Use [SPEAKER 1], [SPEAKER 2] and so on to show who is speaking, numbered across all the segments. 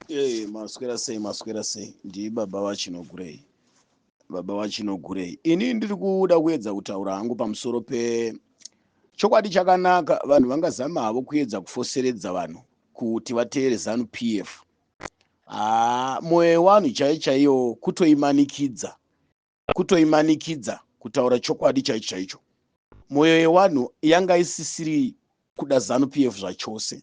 [SPEAKER 1] Hey, maswera sei, maswera sei? Ndi baba vaChinogurei, baba vaChinogurei. Ini ndiri kuda kuedza kutaura hangu pamusoro pe chokwadi chakanaka. Vanhu vangazama havo kuedza kufoseredza vanhu kuti vateere ZANU PF. Haa, mwoyo yevanhu chaiyo chaiyo kutoimanikidza, kutoimanikidza kutaura chokwadi chaicho chaicho. Mwoyo yevanhu yanga isisiri kuda ZANU PF zvachose.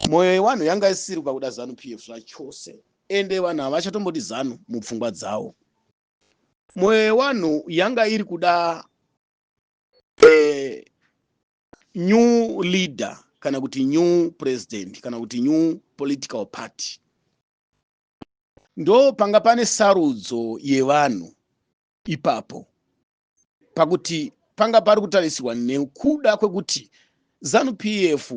[SPEAKER 1] Mwoyo yevanhu yanga isisiri pakuda ZANU PF zvachose, ende vanhu havachatombodi ZANU mupfungwa dzavo. Mwoyo yevanhu yanga iri kuda new leader kana kuti new president kana kuti new political party. Ndo panga pane sarudzo yevanhu ipapo, pakuti panga pari kutarisirwa nekuda kwekuti ZANU PF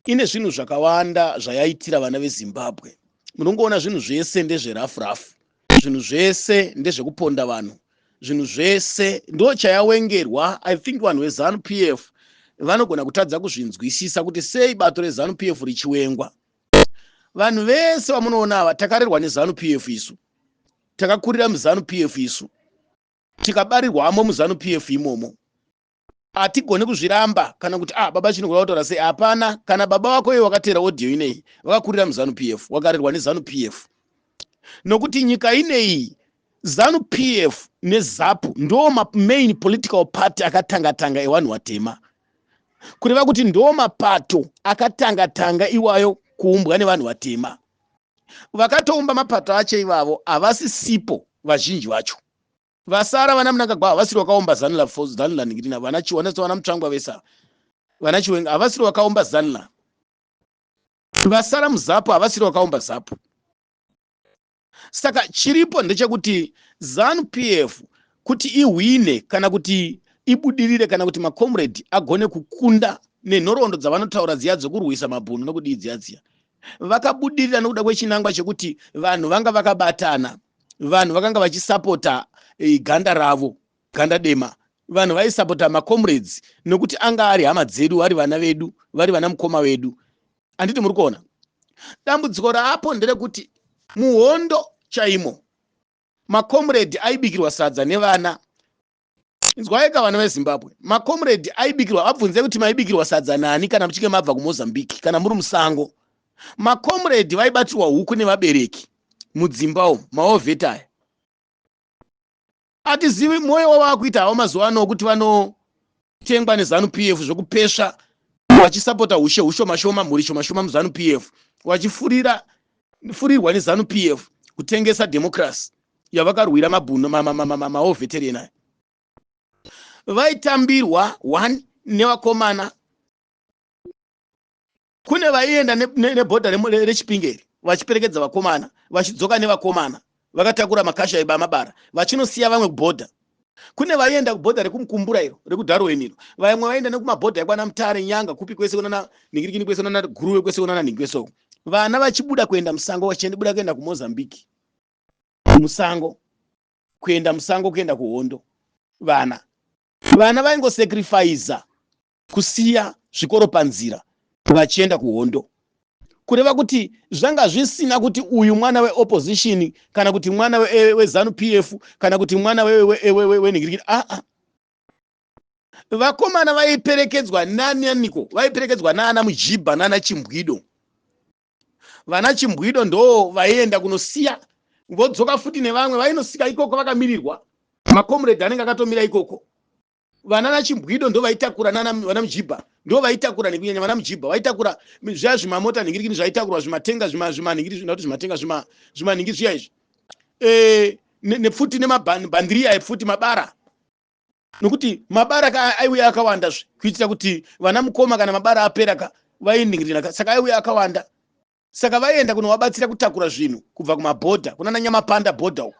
[SPEAKER 1] ine zvinhu zvakawanda zvayaitira vana veZimbabwe. Munongoona zvinhu zvese ndezverafu rafu, zvinhu zvese ndezvekuponda vanhu, zvinhu zvese ndo chayawengerwa. I think vanhu veZANU PF vanogona kutadza kuzvinzwisisa kuti sei bato reZANU PF richiwengwa. Vanhu vese vamunoona ava takarerwa neZANU PF, isu takakurira muZANU PF, isu tikabarirwamo muZANU PF imomo. Hatigoni kuzviramba kana kuti ah, baba Chinogura kutaura sei. Hapana kana baba vako iwe wakateera audio ineyi vakakurira muZANU PF, wakarerwa neZANU PF, nokuti nyika ineyi ZANU PF neZAPU ndo main political party akatanga tanga evanhu vatema, kureva kuti ndo mapato akatanga tanga iwayo kuumbwa nevanhu vatema. Vakatoumba mapato acho ivavo havasisipo, vazhinji vacho vasara. Vana Mnangagwa havasiri vakaumba ZANLA, ZANLA ningirina vana Chiwana, vana Mutsvangwa vesa, vana Chiwenga havasiri vakaumba ZANLA. Vasara muZAPU havasiri vakaumba ZAPU. Saka chiripo ndechekuti ZANU PF kuti ihwine kana kuti ibudirire kana kuti macomrade agone kukunda nenhoroondo dzavanotaura dziya dzekurwisa mabhunu nokudii dziya dziya, vakabudirira nokuda kwechinangwa chekuti vanhu vanga vakabatana, vanhu vakanga vachisapota ganda ravo, ganda dema. Vanhu vaisapota macomrades nokuti anga ari hama dzedu, vari vana vedu, vari vana mukoma vedu, handiti? Muri kuona dambudziko raapo nderekuti muhondo chaimo macomrade aibikirwa sadza nevana. Inzwaika vana veZimbabwe, macomrade aibikirwa, abvunze kuti maibikirwa sadza nani kana muchinge mabva kuMozambique, kana muri musango. Macomrade vaibatirwa huku nevabereki mudzimba umu. Mawar vet aya hatizivi mwoyo wavakuita havo mazuva ano wekuti vanotengwa neZANU PF zvokupesva, vachisapota ushe hushoma shoma, mhuri shoma shoma muZANU PF, vachifurira furirwa neZANU PF kutengesa democracy yavakarwira. Mabhunu, mawar veteran aya vaitambirwa one nevakomana. Kune vaienda nebhodha reChipingeri vachiperekedza vakomana, vachidzoka nevakomana vakatakura makasha ebamabara, vachinosiya vamwe kubhodha. Kune vaienda kubhodha rekuMukumbura iro, rekuDarwin iro. Vamwe vaienda nekumabhodha ekwana Mutare, Nyanga, kupi kwese, kunana Ningirikini kwese, kunana Guruve kwese, kunana Nhingi kwese uko. Vana vachibuda kuenda musango, vachibuda kuenda kuMozambique musango, kuenda musango, kuenda kuhondo. Vana vaingosacrifica kusiya zvikoro panzira vachienda kuhondo, kureva kuti zvanga zvisina kuti uyu mwana weopposition kana kuti mwana weZANU PF kana kuti mwana wenhingirikiri. Aa, vakomana vaiperekedzwa nananiko? Vaiperekedzwa naana Mujibha nana Chimbwido. Vana Chimbwido ndo vaienda kunosiya, vodzoka futi nevamwe. Vainosika ikoko vakamirirwa, macomrade anenge akatomira ikoko. Vana naChimbwido ndo vaitakura, vana Mujibha ndo vaitakura, nekunyanya vana Mujibha vaitakura zviya zvimamota nhingirikini zvaitakurwa, zvimatenga, zvimanhingiri, zvinokuti zvimatenga, zvimanhingi zviya izvi, nepfuti nemabhandiriya epfuti, mabara, nokuti mabara ka aiuya akawanda zve, kuitira kuti vana mukoma kana mabara apera ka vainingirina. Saka aiuya akawanda, saka vaienda kunovabatsira kutakura zvinhu kubva kumabhodha kunana Nyamapanda bhodha uko.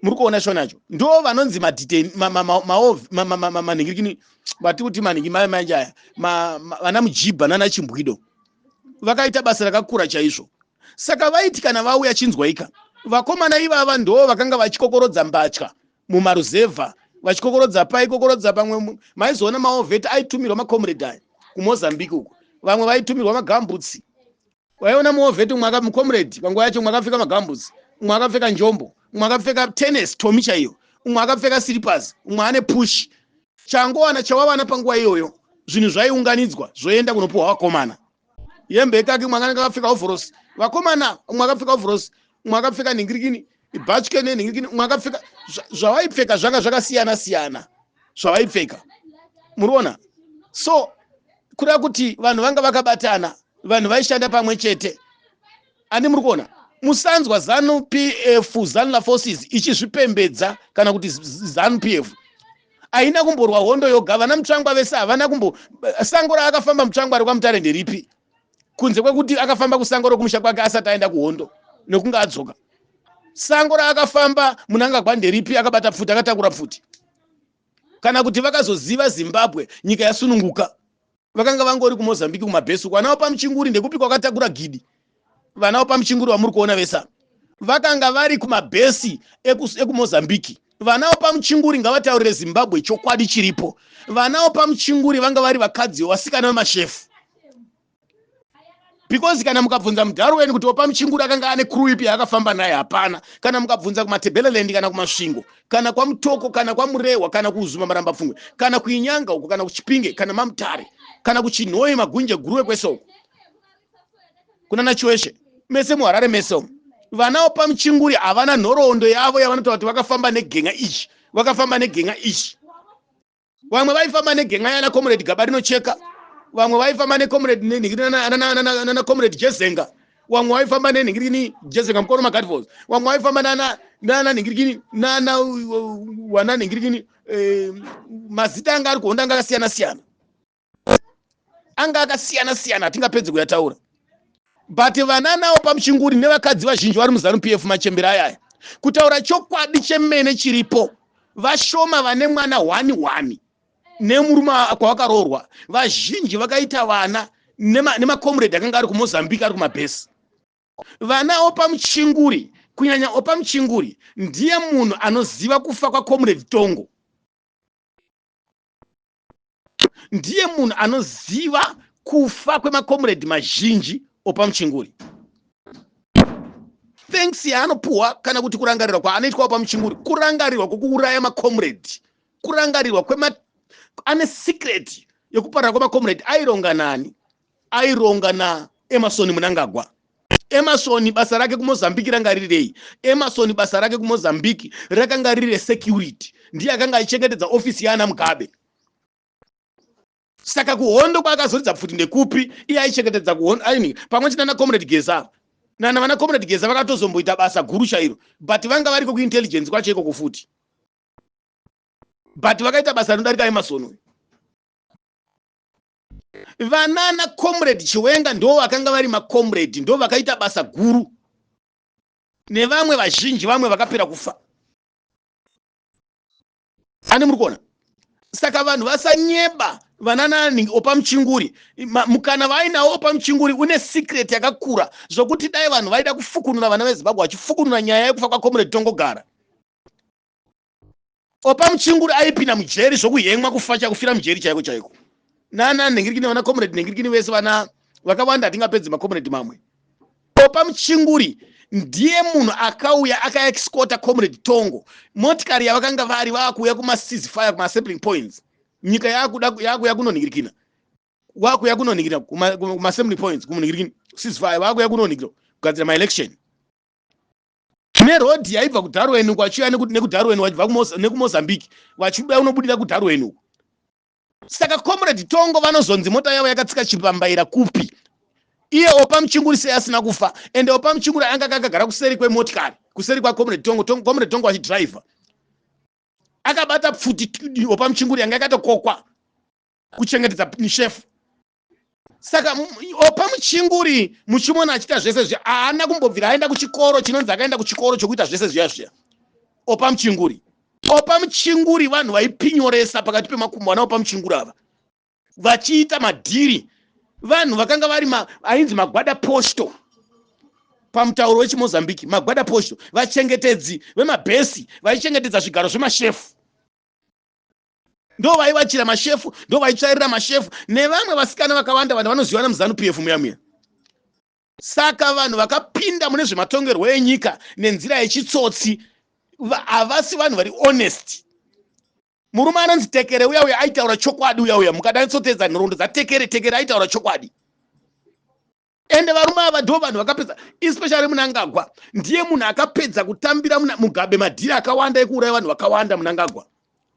[SPEAKER 1] Muri kuona shonacho? Ndo vanonzi manhingirikini, vati kuti manhingi manje aya, vana Mujibha nana Chimbwido vakaita basa rakakura chaizvo. Saka vaiti kana vauya, chinzwaika, vakomana ivava ndo vakanga vachikokorodza mbatya mumaruzevha, vachikokorodza pai, kokorodza pamwe. Maizoona mawar vet aitumirwa macomrade aya kuMozambique uko. Vamwe vaitumirwa magambutsi. Waiona muwar vet, umwe mucomrade panguva yacho, umwe akapfeka magumboots, umwe akapfeka njombo, umwe akapfeka tennis tommy chaiyo, umwe akapfeka slippers, umwe ane push. Changowana chawawana panguva iyoyo, zvinhu zvaiunganidzwa zvoenda kunopiwa vakomana. Yembe yekaki, umwe akanenge akapfeka ovhorosi, vakomana, umwe akapfeka ovhorosi, umwe akapfeka nhingirikini, bhatye nenhingirikini, umwe akapfeka zvavaipfeka zvanga zvakasiyana siyana zvavaipfeka, muriona. So kureva kuti vanhu vanga vakabatana, vanhu vaishanda pamwe chete, andi muri kuona. Musanzwa ZANU PF, ZANLA forces ichizvipembedza kana kuti ZANU PF haina kumborwa hondo yoga. Vana Mutsvangwa vese havana kumbo sango raakafamba Mutsvangwa ari kwaMutare nderipi, kunze kwekuti akafamba kusango rokumusha kwake asati aenda kuhondo nekunge adzoka? Sango raakafamba Munangagwa nderipi, akabata pfuti, akatakura pfuti? Kana kuti vakazoziva Zimbabwe nyika yasununguka, vakanga vangori kuMozambique kumabhesi. Vanawo paMuchinguri ndekupi kwakatakura gidi? Vanawo paMuchinguri vamuri kuona vesa vakanga vari kumabhesi ekuMozambique. Vanawo paMuchinguri ngavataurire Zimbabwe chokwadi chiripo. Vanawo paMuchinguri vanga vari vakadzi, vasikana vemashefu, because kana mukabvunza muDarwin kuti Opa Muchinguri akanga ane crew ipi yaakafamba naye, hapana. Kana mukabvunza kuMatebeleland kana kuMasvingo kana kwaMutoko kana kwaMurehwa kana kuUzumba Maramba Pfungwe kana kuInyanga uko kana kuChipinge kana maMutare kana kuChinhoyi, Magunje, Guruwe, kwese uko kuna naChiweshe, mese muHarare mese umu, vanawo paMuchinguri havana nhoroondo yavo yavanotaura kuti vakafamba negenga ichi, vakafamba negenga ichi. Vamwe vaifamba negenga yana Comrade Gaba Rinocheka, vamwe vaifamba necomrade nana Comrade Jezenga, vamwe vaifamba nenhingirikini Jezenga mukoro maGadfors, vamwe vaifamba nana nhingirikini nana wana nhingirikini. Mazita anga ari kuhonda anga akasiyana siyana, anga akasiyana siyana, hatingapedzi kuyataura. But vana navo paMuchinguri nevakadzi vazhinji vari muZANU PF, machembera ayaya, kutaura chokwadi chemene chiripo, vashoma vane mwana one one nemurume kwavakaroorwa. Vazhinji vakaita vana nemacomrade akanga ari kuMozambique, ari kumabhesi. Vana Opa Muchinguri, kunyanya Opa Muchinguri, ndiye munhu anoziva kufa kwaComrade Tongo, ndiye munhu anoziva kufa kwemacomrade mazhinji. Opa Muchinguri, thanks yaanopuhwa kana kuti kurangarirwa kwaanoitwa Opa Muchinguri, kurangarirwa kwokuuraya macomrade, kurangarirwa kwema ane secret yekuparara kwemacomrade. Aironga nani? Aironga naEmmerson Munangagwa. Emmerson basa rake kuMozambique ranga ririrei? Emmerson basa rake kuMozambique rakanga riri resecurity, ndiye akanga achichengetedza ofisi yaana Mugabe. Saka kuhondo kwaakazoridza pfuti ndekupi, iye aichengetedza kuhondo aini pamwe chete nana Comrade Geza? Nana vana Comrade Geza vakatozomboita basa guru chairo, but vanga variko kuintelligence kwacho ikoko futi, but vakaita basa rinodarika Emmerson uyu. Vanana Comrade Chiwenga ndo vakanga vari macomrade, ndo vakaita basa guru, nevamwe vazhinji, vamwe vakapera kufa, ane muri kuona. Saka vanhu vasanyeba. Vananani Opa Muchinguri, mukana vainawo Opa Muchinguri une secret yakakura zvokuti dai vanhu vaida kufukunura, vana veZimbabwe vachifukunura nyaya yekufa kwaComrade Tongogara, Opa Muchinguri aipinda mujeri zvokuhemwa, kufa chakufira mujeri chaiko chaiko. Nana nhingirikini, vana Comrade nhingirikini vese, vana vakawanda, hatingapedzi macomrade mamwe. Opa Muchinguri ndiye munhu akauya akaescorta Comrade Tongo, motikari yavakanga vari vaakuuya kumaceasefire, kumaassembling points. Nyika yakuya kunonhingirikina, wakuya kunonhingirira kumaassembling points, kumunhingirikini ceasefire, vakuya kunonhingirira kugadzira maelection nerodhi yaibva kuDarwen uku, vachiuya nekuDarwen vachibva nekuMozambique, vachibuda unobudira kuDarwen uku. Saka Comrade Tongo vanozonzi mota yavo yakatsika chipambaira kupi, iye Opa Muchinguri sei asina kufa? Ende Opa Muchinguri anga akagara kuseri kwemotikari, kuseri kwaComrade Tongo, Comrade Tongo achidhiraivha akabata pfuti. Opa Muchinguri yanga yakatokokwa kuchengetedza shefu. Saka Opa Muchinguri muchimona achiita zvese zviya, haana kumbobvira aenda kuchikoro chinonzi akaenda kuchikoro chokuita zvese zviya zviya. Opa Muchinguri, Opa Muchinguri, vanhu vaipinyoresa pakati pemakumbo ana Opa Muchinguri ava vachiita madhiri, vanhu vakanga vari ainzi maguarda posto pamutauro wechiMozambique, maguarda posto, vachengetedzi vemabhesi, vaichengetedza zvigaro zvemashefu, ndo vaivachira mashefu, ndo vaitsvairira mashefu, nevamwe vasikana vakawanda, vanhu vanoziva nemuZANU PF muya muya. Saka vanhu vakapinda mune zvematongerwo enyika nenzira yechitsotsi havasi vanhu vari honest. Murume anonzi Tekere uya uya aitaura chokwadi uya uya, mukadatsotedza nhoroondo dzaTekere, Tekere aitaura chokwadi. Ende varume ava ndo vanhu vakapedza, especially Munangagwa ndiye munhu akapedza kutambira Mugabe madhiri akawanda ekuuraya vanhu vakawanda, Munangagwa,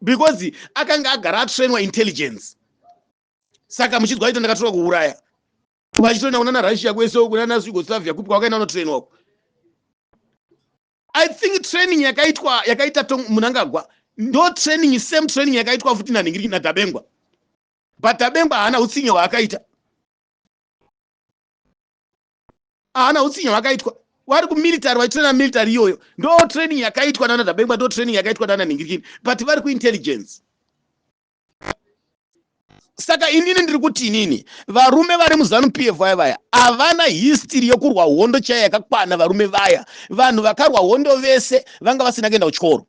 [SPEAKER 1] because akanga agara atrainwa intelligence. Saka muchinzwa aita ndakatorwa kuuraya, vachitoenda kunana Russia kwese uku, kunana Yugoslavia kupi kwakaenda unotrainwa uku. I think training yakaitwa yakaita Munangagwa ndo training, same training yakaitwa futi naNhingiri naDabengwa, but Dabengwa haana utsinye hwaakaita, haana utsinye hwakaitwa. Vari kumilitary vachitraina military iyoyo, ndo training yakaitwa nana Dabengwa, ndo training yakaitwa nana Nhingirikini, but vari kuintelligence. Saka inini ndiri kuti inini varume vari muZANU PF vaya vaya havana history yokurwa hondo chaiyo yakakwana. Varume vaya, vanhu vakarwa hondo vese vanga vasina kuenda kuchikoro.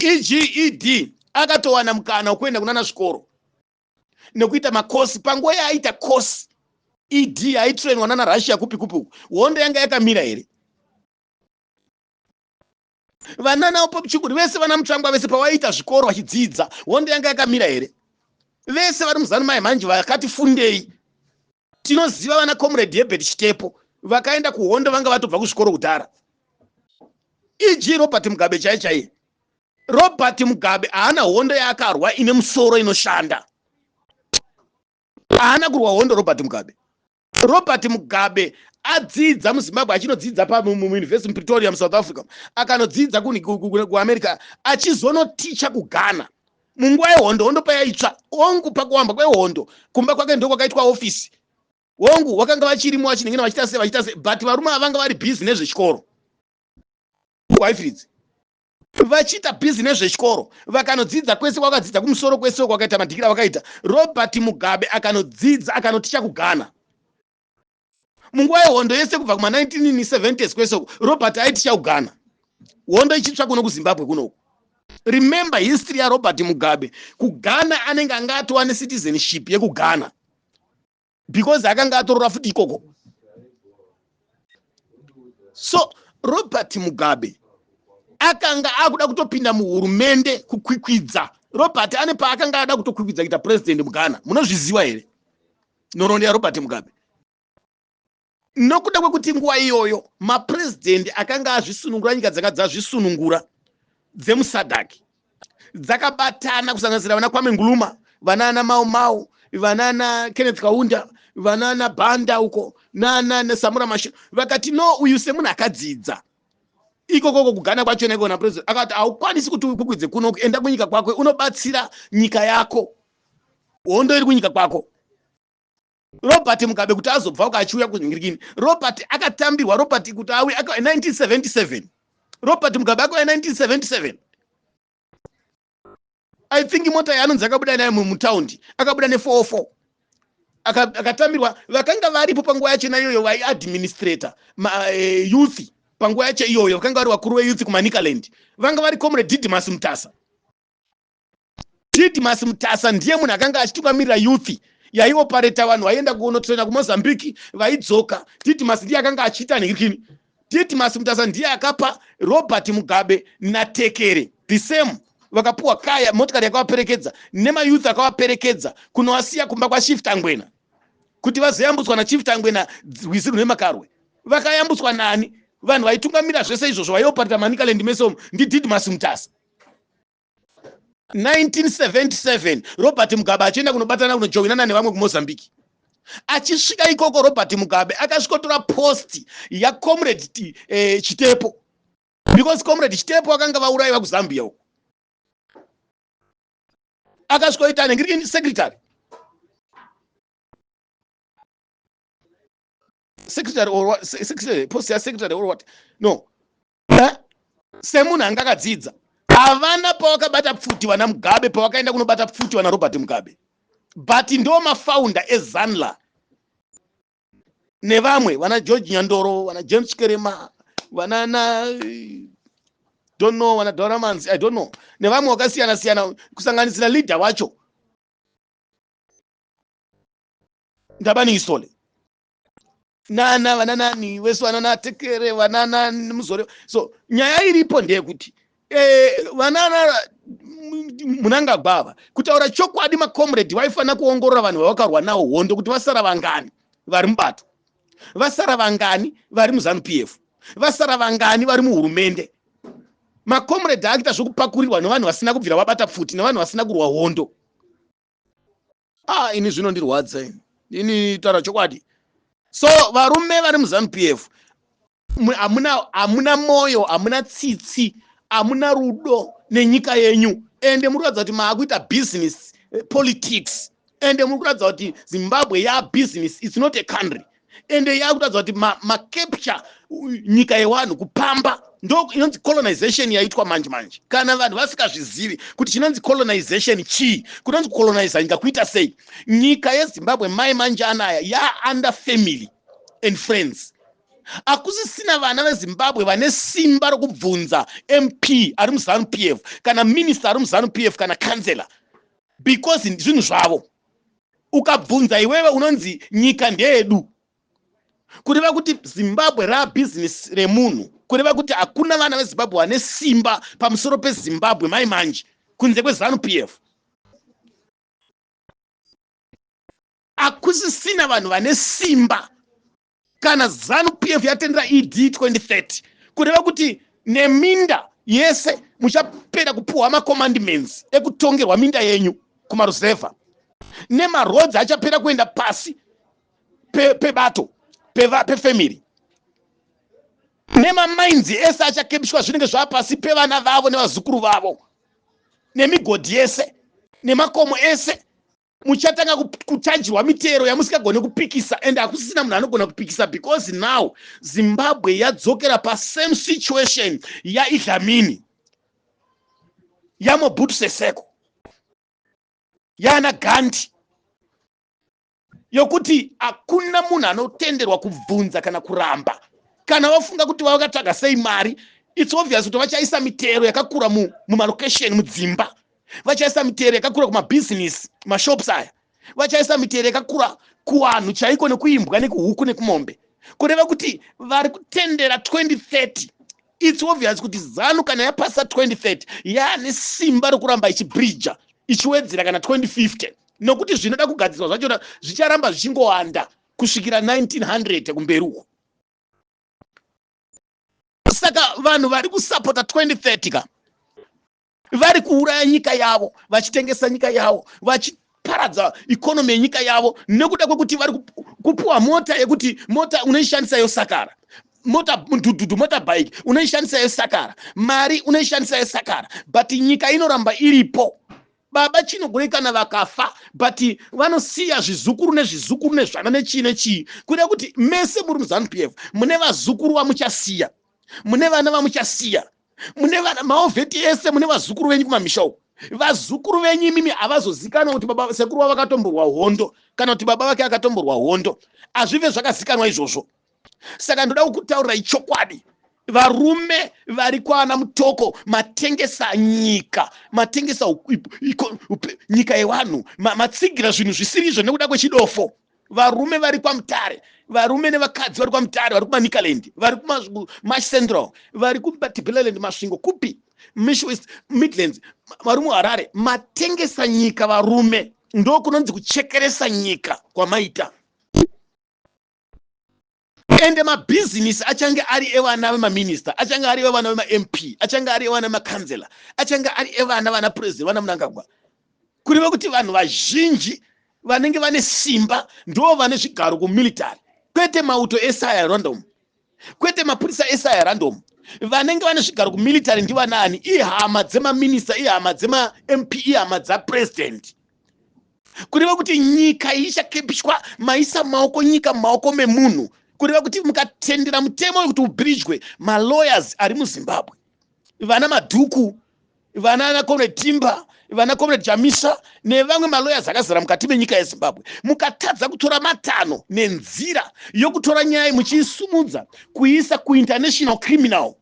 [SPEAKER 1] EGED akatowana mukana wekuenda kunana zvikoro nekuita makosi. Panguva yaaita kosi ED aitrainwa nana Russia kupi kupi uku, hondo yanga yakamira here? Vanana chikuri vese, vana Mutsvangwa vese, pavaiita zvikoro vachidzidza, hondo yanga yakamira here? Vese vari muZANU mai manje vakati fundei, tinoziva vana Comrade Herbert Chitepo vakaenda kuhondo vanga vatobva kuzvikoro kudhara. Eg Robert Mugabe chai chaiye, Robert Mugabe haana hondo yaakarwa ine musoro inoshanda. Haana kurwa hondo Robert Mugabe. Robert Mugabe adzidza muZimbabwe, achinodzidza pamuuniversity muPretoria muSouth Africa, akanodzidza kuAmerica, achizonoticha kuGhana munguva yehondo. Hondo payaitsva, ongu pakuwamba kwehondo, kumba kwake ndo kwakaitwa ofisi. Hongu, wakanga vachirimo vachinengena vachiita sei vachiita sei, but varume ava vanga vari busy nezvechikoro. Waifridzi vachiita busy nezvechikoro, vakanodzidza kwese kwakadzidza kumusoro kwese kwakaita madhikira vakaita. Robert Mugabe akanodzidza, akanoticha kuGhana munguva yehondo yese kubva kuma1970s kwese uko. Robert aiticha kuGhana hondo ichitsva kuno kuZimbabwe kunoku. Remember history yaRobert Mugabe kuGhana, anenge anga atova necitizenship yekuGhana because akanga atorora futi ikoko. So Robert Mugabe akanga akuda kutopinda muhurumende kukwikwidza. Robert ane paakanga ada kutokwikwidza kuita president muGhana. Munozviziva here nhoroondo yaRobert Mugabe? Nokuda kwekuti nguva iyoyo mapurezidendi akanga azvisunungura, nyika dzanga dzazvisunungura dzemuSADC dzakabatana, kusanganisira vana Kwame Nkrumah, vanana Mau Mau, vanana Kenneth Kaunda, vanana Banda uko nana Samora Machel, vakati no, uyu semunhu akadzidza ikokoko kuGhana kwacho nekona president akati haukwanisi kuti ukwikwidze kuno, enda kunyika kwako unobatsira nyika yako, hondo iri kunyika kwako. Robert Mugabe kuti azobva uko achiuya kunyingirikini, Robert akatambirwa. Robert kuti auye 1977, Robert Mugabe akauya 1977. I think mota yaanonzi akabuda nayo mutaundi akabuda ne404, akatambirwa. Vakanga varipo panguva yacho naiyoyo vaiadministrator youth panguva yacho iyoyo, vakanga vari vakuru veyouth kuManicaland, vanga vari Comrade Didymus Mutasa. Didymus Mutasa ndiye munhu akanga achitungamirira youth yaiopareta vanhu vaienda kunotraina kuMozambique vaidzoka. Didymus ndiye akanga achiita nhirikini. Didymus Mutasa ndiye akapa Robert Mugabe naTekere the same, vakapuwa kaya motikari yakavaperekedza nemayouth akavaperekedza kunovasiya kumba kwaChief Tangwena kuti vazoyambutswa naChief Tangwena rwizi rune makarwe. Vakayambutswa nani? Vanhu vaitungamira zvese izvozvo vaiopareta Manicaland mese umu ndiDidymus Mutasa. 1977 Robert Mugabe achienda kunobatana, kunojoinana nevamwe kuMozambique, achisvika ikoko Robert Mugabe akasvikotora post yacomrade Chitepo because Comrade Chitepo vakanga vaurayiwa kuZambia uko. Akasvikoita anenge secretary or what, secretary, post yasecretary or what, no eh? Semunhu anga akadzidza, havana pavakabata pfuti vana Mugabe, pavakaenda kunobata pfuti vana Robert Mugabe, but ndo mafounder eZANLA nevamwe vana George Nyandoro, vana James Chikerema, vanana don't know, vana Doramans, I don't know, nevamwe vakasiyana siyana, kusanganisira leader wacho Ndabaningi Sithole. Nana vananani vese vanana Tekere, vanana Muzore. So nyaya iripo ndeyekuti vanana Munangagwa ava, kutaura chokwadi, macomrade vaifanira kuongorora vanhu vavakarwa navo hondo kuti vasara vangani vari mubato, vasara vangani vari muZANU PF, vasara vangani vari muhurumende. Macomrade akuita zvokupakurirwa nevanhu vasina kubvira vabata pfuti, nevanhu vasina kurwa hondo. Ah, ini zvinondirwadza ini, ini taura chokwadi. So varume vari muZANU PF, hamuna moyo, hamuna tsitsi, hamuna rudo nenyika yenyu, ende muri kuratidza kuti maakuita business politics, ende muri kuratidza kuti Zimbabwe yabusiness, it's not a country, ende yakuratidza kuti macapture nyika yevanhu, kupamba. Ndo inonzi colonization yaitwa manje manje. Kana vanhu vasingazvizivi kuti chinonzi colonization chii, kunonzi kucoloniza nyika kuita sei, nyika yeZimbabwe mai manje anaya yaunder family and friends. Hakusisina vana veZimbabwe vane simba rokubvunza MP ari muZANU PF kana minista ari muZANU PF kana kansela, because zvinhu zvavo. Ukabvunza iwewe unonzi nyika ndeyedu. Kureva kuti Zimbabwe rabhizinesi remunhu. Kureva kuti hakuna vana veZimbabwe vane simba pamusoro peZimbabwe mai manje kunze kweZANU PF. Hakusisina vanhu vane simba kana ZANU PF yatendera ED 2030. Kureva kuti neminda yese muchapera kupuhwa macommandments ekutongerwa minda yenyu kumaruzevha, nemarodzi achapera kuenda pasi pebato pefamily, nemamainzi ese achakepishwa, zvinenge zvava pasi pevana vavo nevazukuru vavo, nemigodhi yese nemakomo ese. Muchatanga kuchajirwa mitero yamusingagone kupikisa, and hakusisina munhu anogona kupikisa, because now Zimbabwe yadzokera pasame situation yaIdi Amin, yaMobutu Seseko, yana Gandhi, yokuti hakuna munhu anotenderwa kubvunza kana kuramba. Kana vafunga kuti vakatsvaga sei mari, it's obvious kuti vachaisa mitero yakakura mumalocation, mudzimba vachaisa mitero yakakura, kumabhizinesi, mashops aya vachaisa mitero yakakura, kuvanhu chaiko, nekuimbwa, nekuhuku, nekumombe. Kureva kuti vari kutendera 2030, it's obvious kuti ZANU kana yapasa 2030 yaane simba rokuramba ichibridja, ichiwedzera kana 2050, nokuti zvinoda kugadzirwa zvachona zvicharamba zvichingowanda kusvikira 1900 kumberi uko. Saka vanhu vari kusapota 2030 ka vari kuuraya nyika yavo, vachitengesa nyika yavo, vachiparadza economy yenyika yavo, nekuda kwekuti vari kupiwa mota yekuti mota unoishandisa yosakara, mota mudhudhudhu, motorbike unoishandisa yosakara, mari unoishandisa yosakara, but nyika inoramba iripo. Baba Chinogurei kana vakafa, but vanosiya zvizukuru nezvizukuru nezvana nechii nechii. Kuda kuti mese muri muZANU PF mune vazukuru vamuchasiya, mune vana vamuchasiya, mune vana mawar vet ese, mune vazukuru venyu kumamisha uko. Vazukuru venyu imimi havazozikanwa kuti baba sekuru vavo vakatomborwa hondo kana kuti baba vake akatomborwa hondo. Hazvive zvakazikanwa izvozvo. Saka ndoda kukutaurirai chokwadi, varume vari kwana Mutoko, matengesa nyika, matengesa nyika yevanhu, matsigira zvinhu zvisiri izvo nekuda kwechidofo. Varume vari kwaMutare, varume nevakadzi vari kwaMutare, vari kuManicaland, vari kuMash Central, vari kuMatabeleland, Masvingo, kupi, Mash West, Midlands, vari muHarare, matengesa nyika varume. Ndo kunonzi kuchekeresa nyika kwamaita. Ende mabhizinisi achange ari evana vemaminista, achange ari evana vemaMP, achange ari evana vemakanzela, achange ari evana vana purezidendi, vana Munangagwa. Kureva kuti vanhu vazhinji vanenge vane simba ndo vane zvigaro kumilitary, kwete mauto esaya random, kwete mapurisa esaya random. Vanenge vane zvigaro kumilitary ndivanani? Ihama dzemaminista, ihama dzemaMP, ihama dzapurezidendi. Kureva kuti nyika ichakepishwa, maisa maoko nyika mumaoko memunhu. Kureva kuti mukatendera mutemo wekuti ubridgwe, malawyers ari muZimbabwe, vana Madhuku, vana Comrade Timba, vana Comrade Chamisa nevamwe malawyers akazara mukati menyika yeZimbabwe, mukatadza kutora matanho nenzira yokutora nyaya muchiisumudza kuisa kuInternational Criminal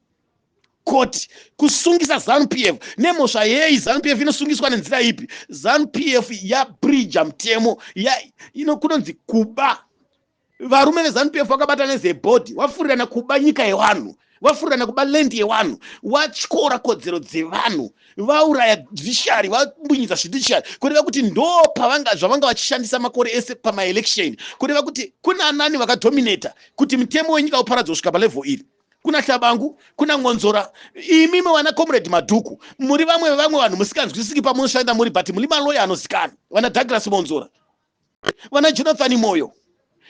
[SPEAKER 1] Court, kusungisa ZANU PF nemhosva yei? ZANU PF inosungiswa nenzira ipi? ZANU PF yabridja mutemo, kunonzi kuba. Varume veZanu PF vakabatana nezebhodhi, vafurirana kuba nyika yevanhu, vafurirana kuba land yevanhu, vatyora kodzero dzevanhu, vauraya judiciary, vambunyidza judiciary, kureva kuti ndo pavanga zvavanga vachishandisa makore ese pamaelection, kureva kuti kuna anani vakadominata kuti mutemo wenyika uparadzwe kusvika palevel iri. Kuna Hlabangu, kuna Ngonzora, imimi vana Comrade Madhuku muri vamwe vevamwe vanhu musikanzwisiki pamunoshanda muri, but muri maloya anozikanwa, vana Douglas Monzora, vana Jonathan Moyo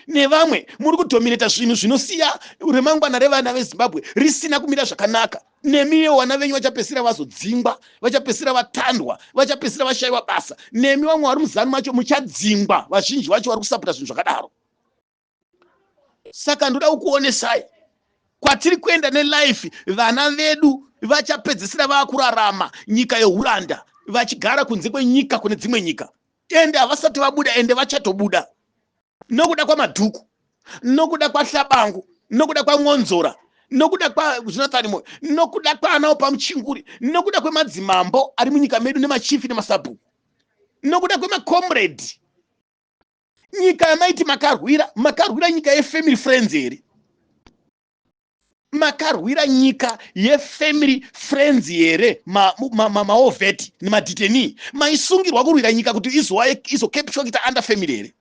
[SPEAKER 1] nevamwe, muri kudominata zvinhu zvinosiya remangwana revana veZimbabwe risina kumira zvakanaka. Nemiwo vana venyu vachapedzisira vazodzingwa, vachapedzisira vatandwa, vachapedzisira vashayiwa basa. Nemi vamwe vari muZanu macho muchadzingwa, vazhinji vacho vari kusapota zvinhu zvakadaro. Saka ndoda kukuonesai kwatiri kuenda nelife. Vana vedu vachapedzisira vakurarama nyika yeuranda, vachigara kunze kwenyika, kune dzimwe nyika, ende havasati vabuda, ende vachatobuda nokuda kwaMadhuku, nokuda kwaHlabangu, nokuda kwaMwonzora, nokuda kwaJonathan Moyo, nokuda kwaanawo paMuchinguri, nokuda kwemadzimambo ari munyika medu, nemachifi nemasabhuku, nokuda kwemacomrade. Nyika yamaiti makarwira, makarwira nyika yefamily friends here? Makarwira nyika yefamily friends here? Maovheti nemadeteni maisungirwa kurwira nyika kuti izokepishwa kuita under family here?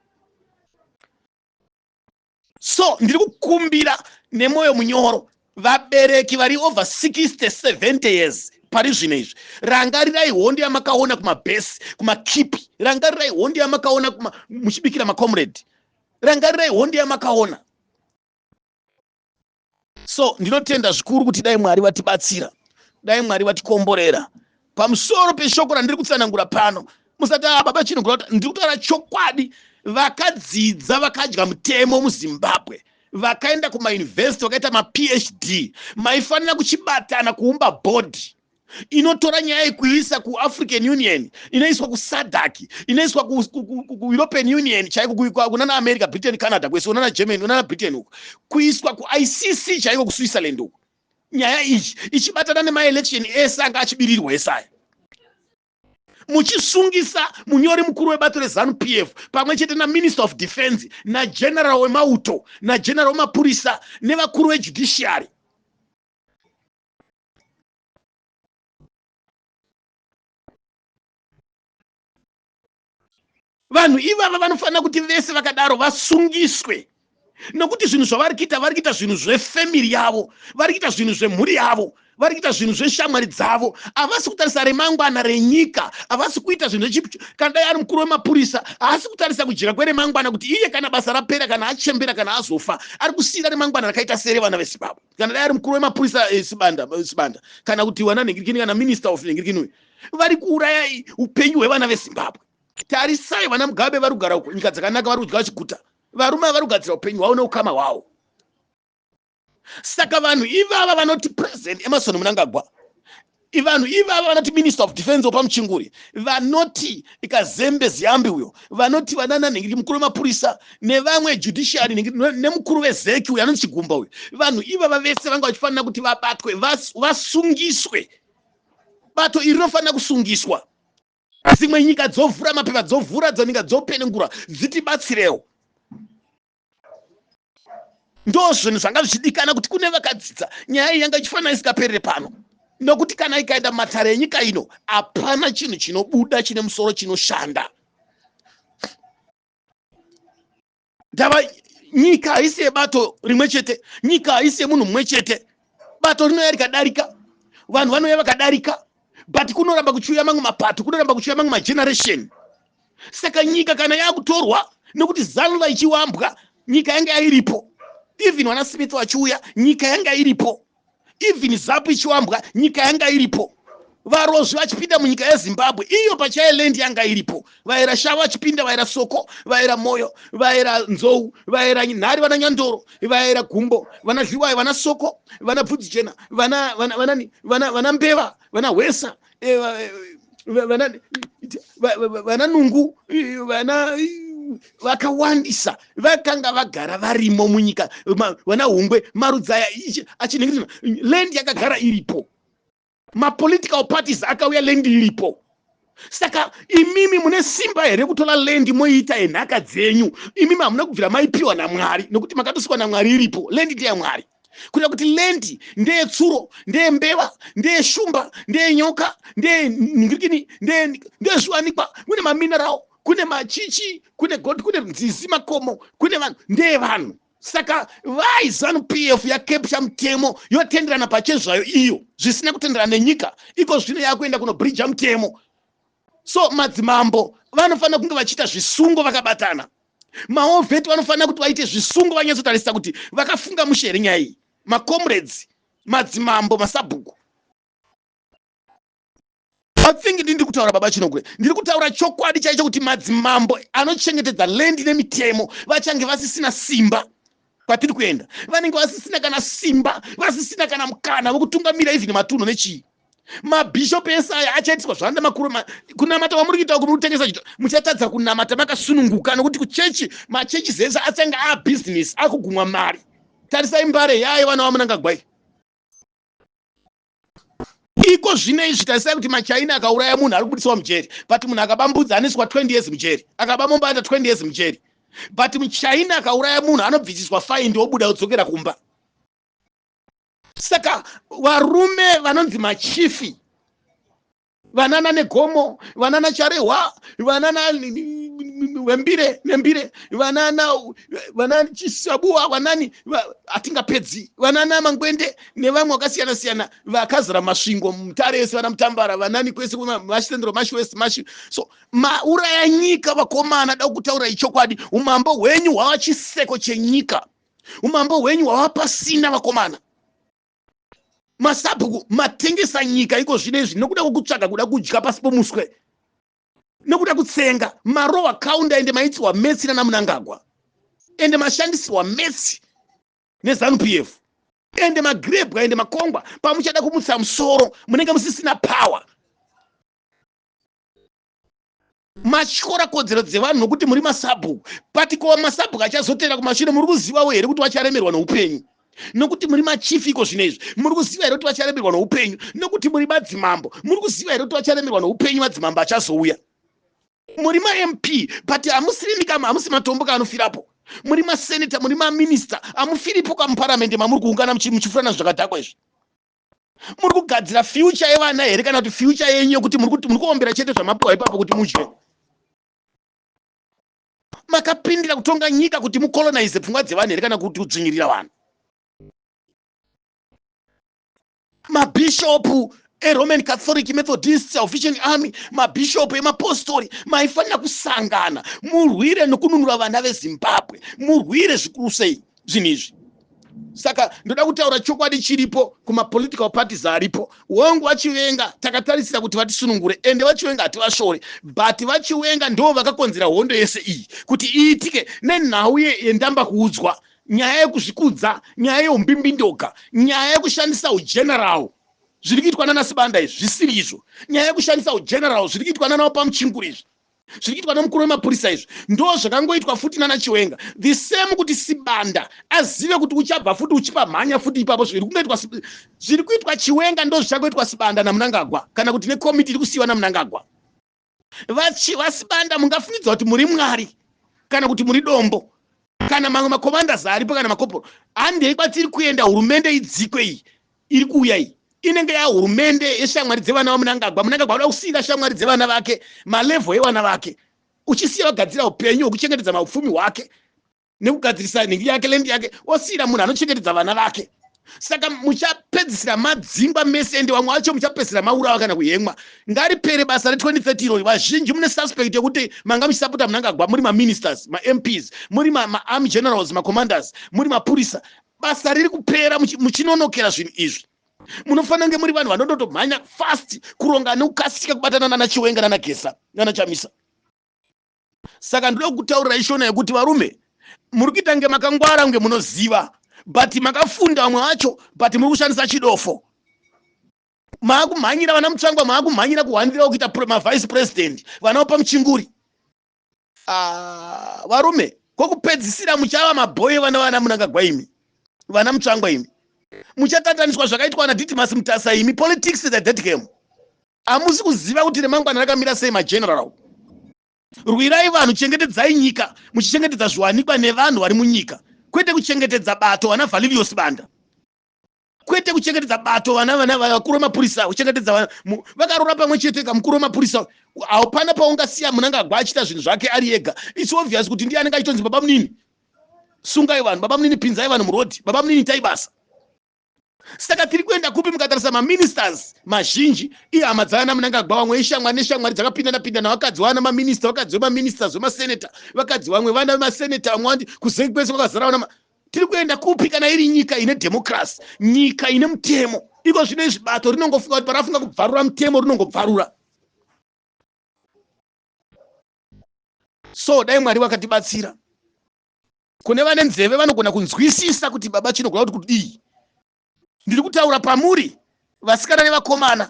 [SPEAKER 1] So ndiri kukumbira nemwoyo munyoro, vabereki vari over 60 70 years pari zvino izvi, rangarirai hondo yamakaona kumabhesi, kumakipi. Rangarirai hondo yamakaona muchibikira macomrade. Rangarirai hondo yamakaona. So ndinotenda zvikuru kuti dai Mwari vatibatsira, dai Mwari vatikomborera pamusoro peshoko randiri kutsanangura pano. Musati a ah, baba chino, ndiri kutaura chokwadi. Vakadzidza, vakadya mutemo muZimbabwe, vakaenda kumayunivhesiti, vakaita maPhD, maifanira kuchibatana kuumba bhodhi inotora nyaya yekuisa kuAfrican Union, inoiswa kuSADC, inoiswa kuEuropean Union chaiko, kunana America, Britain, Canada kwese, kunana Germany, kunana Britain uko, kuiswa kuICC chaiko, kuSwitzerland uko. Nyaya iyi ichibatana nemaelection ese anga achibirirwa esaya, muchisungisa munyori mukuru webato reZanu PF pamwe chete naminister of defense, nageneral wemauto, nageneral wemapurisa, nevakuru vejudiciary. Vanhu ivava vanofanira kuti vese vakadaro vasungiswe, nokuti zvinhu zvavari kuita, vari kuita zvinhu zvefamily yavo, vari kuita zvinhu zvemhuri yavo, vari kuita zvinhu zveshamwari dzavo. Havasi kutarisa remangwana renyika, havasi kuita zvinhu. Kana dai ari mukuru wemapurisa, haasi kutarisa kujeka kweremangwana, kuti iye kana basa rapera, kana achembera, kana azofa, ari kusiyira remangwana rakaita serevana veZimbabwe. Kana dai ari mukuru wemapurisa Sibanda, Sibanda, kana kuti wana nhingirikini, kana minister of nhingirikini, vari kuuraya upenyu hwevana veZimbabwe. Tarisai vana Mugabe vari kugara uko nyika dzakanaka, vari kudya vachiguta. Varume vari kugadzira upenyu hwavo neukama hwavo. Saka vanhu ivava vanoti President Emmerson Mnangagwa, vanhu ivava vanoti minister of defense wepaMuchinguri, vanoti Kazembe Ziyambi uyo, vanoti vanana nhingiri mukuru wemapurisa nevamwe judiciary nemukuru veZEC uyo anonzi Chigumba uyo, vanhu ivava vese vanga vachifanira kuti vabatwe, vasungiswe. Bato iri rinofanira kusungiswa. Dzimwe nyika dzovhura mapepa, dzovhura, dzanyika dzopenengura, dzitibatsirewo. Ndo zvinhu zvanga zvichidikana kuti kune vakadzidza. Nyaya iyi yanga ichifanira isingaperere pano, nokuti kana ikaenda mumatare enyika ino, hapana chinhu chinobuda chine musoro chinoshanda. Ndava nyika haisi yebato rimwe chete, nyika haisi yemunhu mumwe chete. Bato rinouya rikadarika, vanhu vanouya vakadarika, but kunoramba kuchiuya mamwe mapato, kunoramba kuchiuya mamwe mageneration. Saka nyika kana yakutorwa, nekuti ZANLA ichiwambwa, nyika yanga iripo. Even vana Smith vachiuya, nyika yanga iripo. Even ZAPU ichiwambwa, nyika yanga iripo. Varozvi vachipinda munyika yeZimbabwe, iyo pachaye land yanga iripo. Vaera Shava vachipinda, vaera Soko, vaera Moyo, vaera Nzou, vaera Nhari, vana Nyandoro, vaera Gumbo, vana Dliwayo, vana Soko, vana Bvudzijena, vana Mbeva, vana Hwesa, vana Nungu, vana vakawandisa vakanga vagara varimo munyika, vana Hungwe, marudzi aya achinhingirina. Land yakagara iripo. Mapolitical parties akauya land iripo. Saka imimi mune simba here kutora land moiita yenhaka dzenyu? Imimi hamuna kubvira maipiwa naMwari, nokuti makatosikwa naMwari iripo. Land ndeyaMwari. Kureva kuti land ndeyetsuro, ndeyembeva, ndeyeshumba, ndeyenyoka, ndeyengirikini, ndeyezviwanikwa. Kune mamineral, kune machichi, kune gold, kune nzizi, makomo, kune vanhu, ndeyevanhu. Saka vai Zanu PF yakepcha mutemo yotenderana pachezvayo iyo zvisina kutenderana nenyika. Iko zvino yakuenda kunobridja mutemo. So madzimambo vanofanira kunge vachiita zvisungo vakabatana. Maovheti vanofanira kuti vaite zvisungo vanyatsotarisa kuti vakafunga mushe here nyaya iyi. Macomrades, madzimambo, masabhuku. I think ndiri kutaura baba Chinogwe, ndiri kutaura chokwadi chaicho kuti madzimambo anochengetedza land nemitemo vachange vasisina simba kwatiri kuenda. Vanenge vasisina kana simba, vasisina kana mukana wekutungamira even matunhu nechii. Mabhishopu ese aya achaitiswa zvanda makuru kunamata kwamuri kuita uku, muri kutengesa chito, muchatadza kunamata makasununguka nokuti kuchechi, machechi zese achange abhizinesi akugumwa mari. Tarisai Mbare yayo vana vaMunangagwai. Iko zvino izvi tarisai kuti maChina akauraya munhu ari kubudiswa mujeri, but munhu akabambudza anoiswa 20 years mujeri, akaba mombe anoita 20 years mujeri, but muChina akauraya munhu anobvisiswa faindi obuda odzokera kumba. Saka varume vanonzi machifi, vanana Negomo, vanana Charehwa, vanana Wembire Nembire, vanana vana Chisabuwa, vanani hatingapedzi, vanana Mangwende nevamwe vakasiyana siyana vakazara Masvingo, Mutare ese, vana Mutambara, vanani kwese Mashitendero, Mashi West, Mashi. So mauraya nyika vakomana. Da kutaura ichokwadi, umambo hwenyu hwava chiseko chenyika, umambo hwenyu hwava pasina vakomana. Masabhuku matengesa nyika iko zvino izvi nokuda kwekutsvaga kuda kudya pasi pomuswe, nokuda kutsenga marowa kaunda. Ende maitirwa metsi nanaMunangagwa, ende mashandisirwa metsi neZANU PF, ende magrebwa, ende makongwa. Pamuchada kumutsa musoro munenge musisina power. Matyora kodzero dzevanhu nokuti muri masabhuku, but ko masabhuku achazotera kumashure, muri kuzivawo here kuti vacharemerwa noupenyu nokuti muri machifi? Iko zvino izvi muri kuziva here kuti vacharemerwa noupenyu nokuti muri madzimambo? Muri kuziva here kuti vacharemerwa noupenyu madzimambo achazouya? Muri maMP, but hamusiri mikama, hamusi matombo kaanofirapo. Muri maseneta, muri maminista, hamufiripo kamuparamende mamuri kuungana muchifurana zvakadhakwa izvi. Muri kugadzira future yevana here kana kuti future yenyu yokuti muri kuombera chete zvamapiwa ipapo kuti mudye? Makapindira kutonga nyika kuti mucolonize pfungwa dzevanhu here kana kuti kudzvinyirira vanhu? Mabhishopu eRoman Catholic, Methodist, Salvation Army, mabhishopu emapostori, maifanira kusangana murwire nokununura vana veZimbabwe, murwire zvikuru sei zvinhu izvi. Saka ndoda kutaura chokwadi chiripo kumapolitical parties aripo. Wangu vaChivenga, takatarisira kuti vatisunungure, ende vaChiwenga hativashore, but vaChiwenga ndo vakakonzera hondo yese iyi kuti iitike nenhau yendamba kuudzwa, nyaya yekuzvikudza, nyaya yeumbimbindoga, nyaya yekushandisa ugeneral zviri kuitwa nana Sibanda izvi zvisiri izvo, nyaya yekushandisa ugeneral zviri kuitwa nana Pamuchinguri izvi, zviri kuitwa nemukuru wemapurisa izvi, ndo zvakangoitwa futi nana Chiwenga the same, kuti Sibanda azive kuti uchabva futi uchipa mhanya futi ipapo. Zviri kuitwa Chiwenga ndo zvichangoitwa Sibanda naMunangagwa, kana kuti nekomiti iri kusiyiwa naMunangagwa. VaSibanda, mungafungidza kuti muri Mwari kana kuti muri dombo kana mamwe macommanders aripo kana makoporo. Handei kwatiri kuenda. Hurumende idzikwe iyi iri kuuya iyi inenge yahurumende yeshamwari dzevana vaMunangagwa. Munangagwa anoda kusiyira shamwari dzevana vake malevel evana vake, uchisiya vagadzira upenyu hwekuchengetedza maupfumi hwake nekugadzirisa nhingi yake, land yake, osiyira munhu anochengetedza vana vake. Saka muchapedzisira madzingwa mese, ende vamwe vacho muchapedzisira maurawa kana kuhemwa. Ngaripere basa re2030 irori. Vazhinji mune suspect yekuti manga muchisapota Munangagwa, muri maministers, maMPs, muri maarmy generals, macommanders, muri mapurisa. Basa riri kupera muchinonokera zvinhu izvi. Munofanira kunge muri vanhu vanototomhanya fast kuronga nekukasika kubatana nana Chiwenga, nana Gesa, nana Chamisa. Saka ndoda kukutaurirai shona yekuti varume, muri kuita kunge makangwara, kunge munoziva, but makafunda vamwe vacho, but muri kushandisa chidofo. Maakumhanyira vana Mutsvangwa, maakumhanyira kuhwandira kuita mavice president, vana Pamuchinguri. Ah, varume, kwokupedzisira muchava mabhoyi vana Munangagwa imi, vana Mutsvangwa imi. Muchatataniswa zvakaitwa naDidymus Mutasa imi. Politics is a dead game. Hamusi kuziva kuti remangwana rakamira sei. Mageneral, rwirai vanhu, chengetedzai nyika muchichengetedza zviwanikwa nevanhu vari munyika, kwete kuchengetedza bato vana Valerius Banda, kwete kuchengetedza bato vana vakuru vemapurisa, kuchengetedza vakarora pamwe chete kamukuru wemapurisa. Haupana paungasiya Mnangagwa achiita zvinhu zvake ari ega. It's obvious kuti ndiye anenge achitonzi, "Baba munini, sungai vanhu. Baba munini, pinzai vanhu murodhi. Baba munini, itai basa." Saka tiri kuenda kupi? Mukatarisa maministers mazhinji ihama dzavana Mnangagwa, vamwe ishamwari neshamwari dzakapindana pindana, vakadzi vana maminista, vakadzi vemaministers, vemaseneta, vakadzi vamwe vana vemaseneta, vamwe vandi kuZEC, kwese kwakazara vana. Tiri kuenda kupi kana iri nyika ine dhemocracy, nyika ine mutemo? Iko zvino izvi bato rinongofunga kuti parafunga kubvarura mutemo, rinongobvarura. So dai Mwari vakatibatsira. Kune vane nzeve vanogona kunzwisisa kuti baba chinogona kuti kudii. Ndiri kutaura pamuri vasikana nevakomana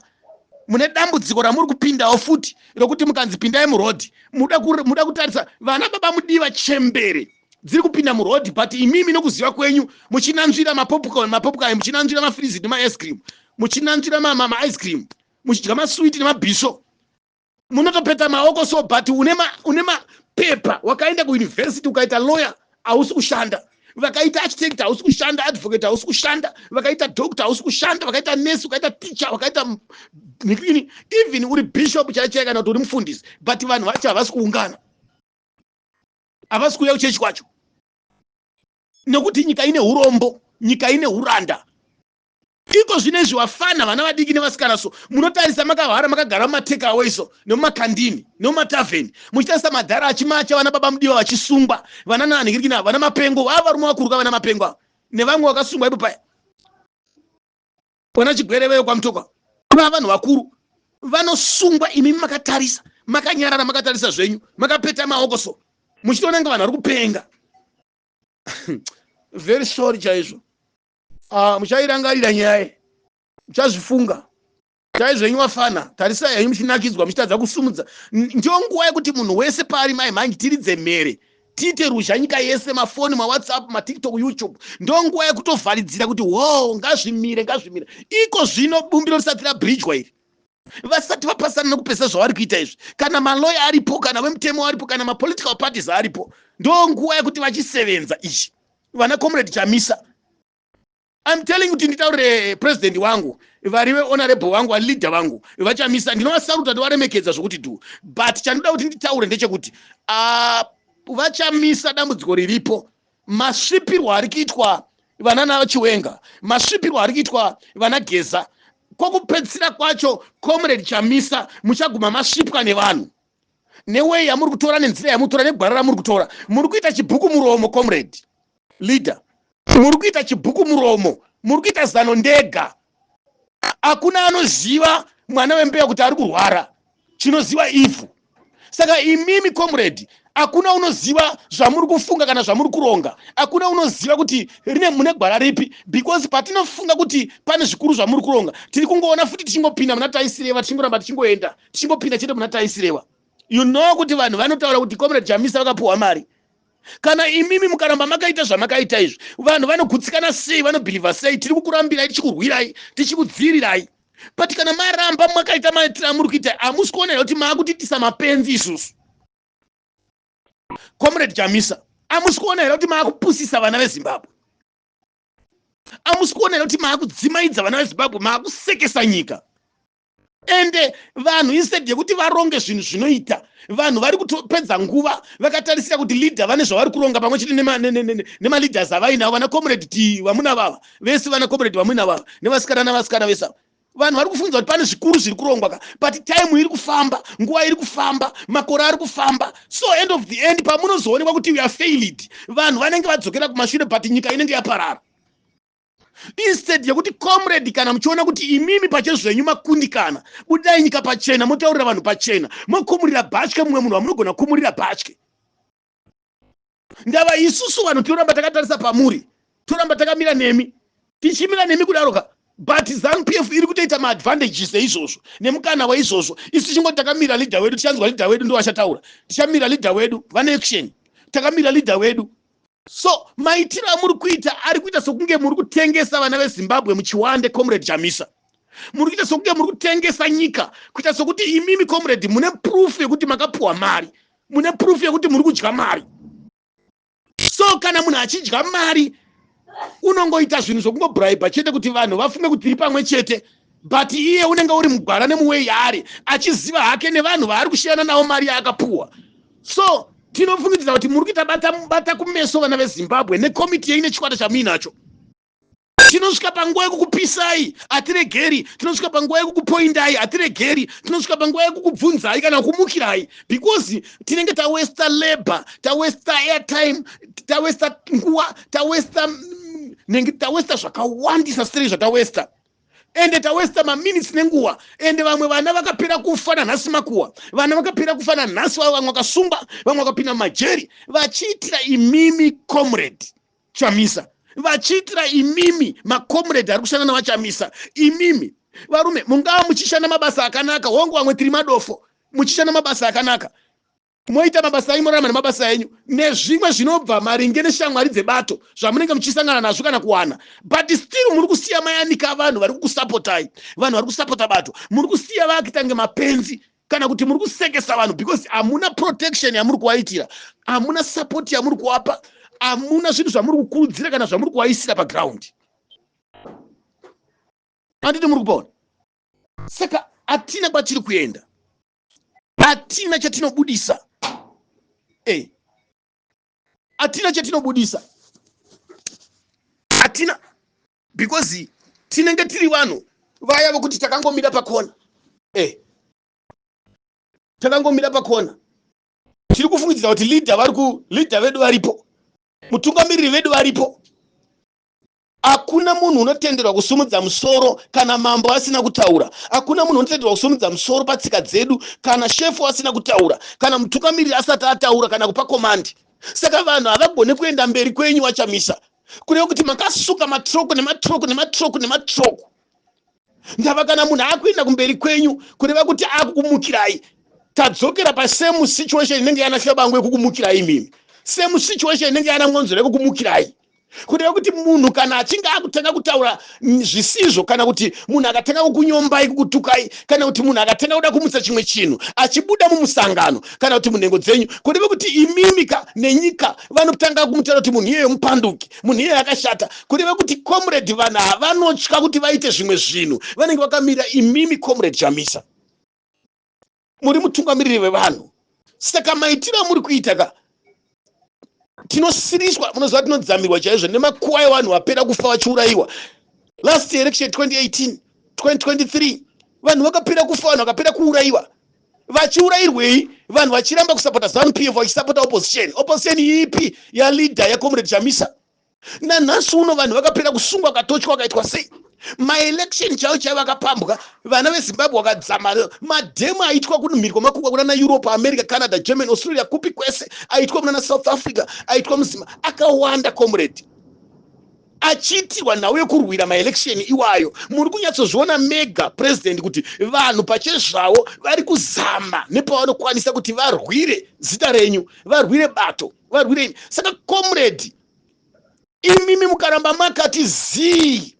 [SPEAKER 1] mune dambudziko ramuri kupindawo futi rokuti mukanzi pindai murodhi, muda kutarisa vana baba mudiva chembere dziri kupinda murodhi, but imimi nokuziva kwenyu muchinanzvira mapopcorn, mapopcorn, muchinanzvira mafrizi nemaice cream, muchinanzvira maice cream, muchidya maswiti nemabhisvo, munotopeta maoko. So but une mapepa, wakaenda kuuniversity, ukaita lawyer, hausi kushanda. Vakaita architect, hausi kushanda. Advocate, hausi kushanda. Vakaita doctor, hausi kushanda. Vakaita nurse, ukaita teacher, wakaita ini, even uri bishop chai chai kana kuti uri mufundisi, but vanhu vacho havasi kuungana, havasi kuuya kuchechi kwacho, nekuti nyika ine urombo, nyika ine uranda. Iko zvino izvi wafana, vana vadiki nevasikana, so munotarisa makahwara, makagara mumatekawe so nemumakandini nemumatavheni, muchitarisa madhara achimacha, vana baba mudiwa vachisungwa, vana nanhikirikina, vana mapengo, vava varume vakuruka, vana mapengo ava nevamwe vakasungwa ipo paya, vana chigwere veyo kwaMutokwa, vava vanhu vakuru vanosungwa. Imimi makatarisa, makanyarara, makatarisa zvenyu, makapeta maoko, so muchitoona kunge vanhu vari kupenga. Very sorry chaizvo. Muchairangarira nyaya, muchazvifunga chaizvenyu. Wafana, tarisai henyu muchinakidzwa, muchitadza kusumudza. Ndiyo nguva yekuti munhu wese paari mai mhangi tiridze mhere, tiite ruzha nyika yese, mafoni, maWhatsApp, maTikTok, YouTube. Ndo nguva yekutovharidzira kuti wo ngazvimire, ngazvimire. Iko zvino bumbiro risati rabridgwa iri, vasati vapasana nokupesa zvavari kuita izvi, kana maloya aripo, kana vemutemo aripo, kana mapolitical parties aripo, ndo nguva yekuti vachisevenza izvi. Vana Comrade Chamisa, I'm telling kuti nditaurire president wangu, vari vehonorable vangu, valeader vangu vaChamisa, ndinovasaruta, ndovaremekedza zvokuti dhu, but chandoda kuti nditaure ndechekuti vaChamisa, dambudziko riripo, masvipirwo ari kuitwa vana naChiwenga, masvipirwo ari kuitwa vana Geza, kwokupedzisira kwacho, Comrade Chamisa, muchaguma masvipwa nevanhu newei yamuri kutora, nenzira yamuri kutora, negwara ramuri kutora. Muri kuita chibhuku muromo, comrade leader, muri kuita chibhuku muromo, muri kuita zano ndega. Hakuna anoziva mwana wembeya kuti ari kurwara, chinoziva ivhu. Saka imimi comrade, hakuna unoziva zvamuri kufunga kana zvamuri kuronga. Hakuna unoziva kuti rine mune gwara ripi, because patinofunga kuti pane zvikuru zvamuri kuronga, tiri kungoona futi tichingopinda muna taisireva, tichingoramba tichingoenda, tichingopinda chete muna taisireva. You know kuti vanhu vanotaura kuti Comrade Chamisa vakapiwa mari. Kana imimi mukaramba makaita zvamakaita izvi, vanhu vanogutsikana sei? Vanobhilivha sei? Tiri kukurambirai, tichikurwirai, tichikudzirirai, but kana maramba makaita maitiro amuri kuita, hamusi kuona here kuti maakutiitisa mapenzi isusu? Comrade Chamisa, hamusi kuona here kuti maakupusisa vana veZimbabwe? Hamusi kuona here kuti maakudzimaidza vana veZimbabwe, maakusekesa nyika? Ende vanhu, instead yekuti varonge zvinhu zvinoita, vanhu vari kutopedza nguva vakatarisira kuti leader vane zvavari kuronga pamwe chete nemaleaders avainavo, vana Comrade t vamuna vava vese, vana comrade vamuna vava nevasikana navasikana vese ava. Vanhu vari kufunza kuti pane zvikuru zviri kurongwa ka, but time iri kufamba, nguva iri kufamba, makore ari kufamba. So end of the end, pamunozoonekwa kuti we are failed, vanhu vanenge vadzokera kumashure, but nyika inenge yaparara. Instead yekuti, comrade, kana muchiona kuti imimi pachezvenyu makundikana, budai nyika pachena, motaurira vanhu pachena, mokumurira bhatye mumwe munhu wamunogona kumurira bhatye. Ndava isusu vanhu tinoramba takatarisa pamuri, toramba takamira nemi, tichimira nemi kudaroka, but ZANU PF iri kutoita maadvantages eizvozvo nemukana waizvozvo. Isu tichingoti takamira leader wedu, tichanzwa leader wedu ndovachataura. Tichamira leader wedu, vane action, takamira leader wedu. So maitiro amuri kuita ari kuita sokunge muri kutengesa vana veZimbabwe muchiwande. Comrade Chamisa, Muri kuita sokunge muri kutengesa nyika, kuita sokuti imimi comrade mune proof yekuti makapuwa mari, mune proof yekuti muri kudya mari. So kana munhu achidya mari, unongoita zvinhu zvokungobraiba chete kuti vanhu vafunge kuti tiri pamwe chete, but iye unenge uri mugwara nemuwei yaari, achiziva hake nevanhu vaari kushiyana navo mari yaakapuwa. So tinofungidzira kuti muri kuita bata, bata kumeso vana veZimbabwe nekomiti yenyu nechikwata chamuinacho. Tinosvika panguva yekukupisai, hatiregeri. Tinosvika panguva yekukupoindai, hatiregeri. Tinosvika panguva yekukubvunzai kana kumukirai, because tinenge tawesta labor, tawesta airtime, tawesta nguva, tawesta nenge tawesta zvakawandisa sei zvatawesta. Ende tawesta maminitsi nenguva. Ende vamwe vana vakapera kufa nanhasi, makuwa vana vakapera kufa nanhasi, vamwe vakasungwa, vamwe vakapinda mumajeri vachiitira imimi comrade Chamisa, vachiitira imimi macomrade ari kushanda navaChamisa. Imimi varume mungava muchishanda mabasa akanaka, hongu, vamwe tiri madofo, muchishanda mabasa akanaka, moita mabasa enyu, morarama nemabasa enyu nezvimwe zvinobva maringe neshamwari dzebato zvamunenge muchisangana nazvo kana kuwana, but still muri kusiya mayanika vanhu vari kukusapotai, vanhu vari kusapota bato. Muri kusiya vakuitange mapenzi kana kuti muri kusekesa vanhu, because hamuna protection yamuri kuvaitira, hamuna support yamuri kuvapa, hamuna zvinhu zvamuri kukurudzira kana zvamuri kuvaisira paground. Handiti muri kupaona? Saka hatina kwatiri kuenda, hatina chatinobudisa, hatina chatinobudisa, hatina, because tinenge tiri vanhu vaya vokuti takangomira pakona, takangomira pakona, tiri kufungidzira kuti leader vari ku leader vedu varipo, mutungamiriri vedu varipo. Hakuna munhu unotenderwa kusumudza musoro kana mambo asina kutaura. Hakuna munhu unotenderwa kusumudza musoro patsika dzedu kana shefu asina kutaura, kana mutungamiriri asati ataura kana kupa command. Saka vanhu havagoni kuenda mberi kwenyu, vaChamisa, kureva kuti makasuka matroko nematroko nematroko nematroko. Ndava kana munhu akuenda kumberi kwenyu, kureva kuti akukumukirai. Tadzokera pasame situation inenge yana Shabangu yekukumukirai imimi, same situation inenge yana Mwonzora yekukumukirai. Kureva kuti munhu kana achinge akutanga kutaura zvisizvo, kana kuti munhu akatanga kukunyombai, kukutukai, kana kuti munhu akatanga kuda kumutsa chimwe chinhu achibuda mumusangano kana kuti munhengo dzenyu, kureva kuti imimi ka nenyika vanotanga kumutaura kuti munhu iyeyo mupanduki, munhu iyeyo akashata. Kureva kuti comrade, vanhu havanotya kuti vaite zvimwe zvinhu, vanenge vakamira imimi comrade Chamisa, muri mutungamiriri wevanhu. Saka maitiro amuri kuita ka, tinosiriswa, munoziva, tinodzamirwa chaizvo nemakuva evanhu vapera kufa vachiurayiwa. Last election 2018, 2023, vanhu vakapera kufa, vanhu vakapera kuurayiwa. Vachiurayirwei? Vanhu vachiramba kusapota ZANU PF, vachisapota opposition. Opposition ipi? Yaleader, yacomrade Chamisa. Nanhasi uno vanhu vakapera kusungwa, vakatochwa, vakaitwa sei. Maelection chaivo chaivo akapambwa, vana veZimbabwe vakadzama. Madhemo aitwa kumhiri kwamakungwa, kunana Europe, America, Canada, Germany, Australia, kupi kwese, aitwa munana South Africa, aitwa muzima, akawanda comrade, achiitirwa nhau yekurwira maelection iwayo. Muri kunyatsozviona mega president kuti vanhu pachezvavo vari kuzama nepavanokwanisa kuti varwire zita renyu, varwire bato, varwire imi. Saka comrade, imimi mukaramba makati zii,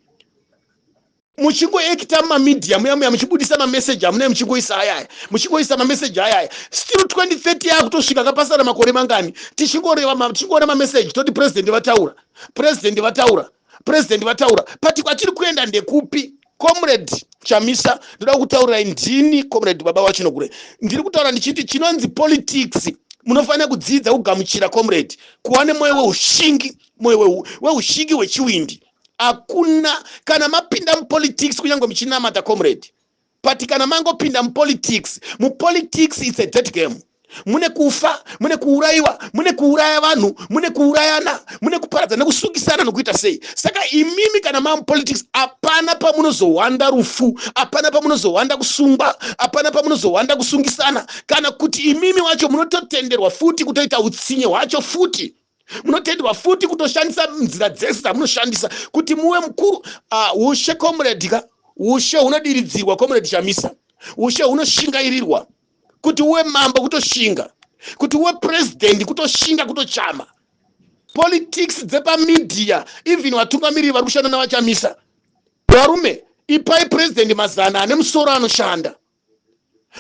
[SPEAKER 1] muchingoekita mumamedia muya muya, muchibudisa mameseji amunee, muchingoisa ayaya, muchingoisa mameseji ayaya, still 2030 yakutosvika, kapasara makore mangani tichingoreva, tichingoona mameseji, toti president vataura, president vataura, president vataura. Pati kwatiri kuenda ndekupi? Comrade Chamisa, ndoda kutaurirai, ndini comrade baba vaChinokure, ndiri kutaura ndichiti chinonzi politics, munofanira kudzidza kugamuchira comrade, kuva nemwoyo weushingi, mwoyo weushingi hwechiwindi. Hakuna kana mapinda mupolitics, kunyange muchinamata comrade, but kana mangopinda mupolitics, mupolitics it's a dead game. Mune kufa, mune kuurayiwa, mune kuuraya vanhu, mune kuurayana, mune kuparadza nekusungisana nokuita sei. Saka imimi kana mamupolitics, hapana pamunozohwanda rufu, hapana pamunozohwanda kusungwa, hapana pamunozohwanda kusungisana, kana kuti imimi wacho munototenderwa futi kutoita utsinye hwacho futi, munotenderwa futi kutoshandisa nzira dzese dzamunoshandisa kuti muve mukuru. Ushe comrade ka, ushe hunodiridzirwa comrade Chamisa, ushe hunoshingairirwa. Kuti uwe mambo kutoshinga, kuti uwe purezidendi kutoshinga, kutochama. Politics dzepamedia, even vatungamiriri vari kushanda navaChamisa, varume, Ipai purezidendi mazana ane musoro anoshanda.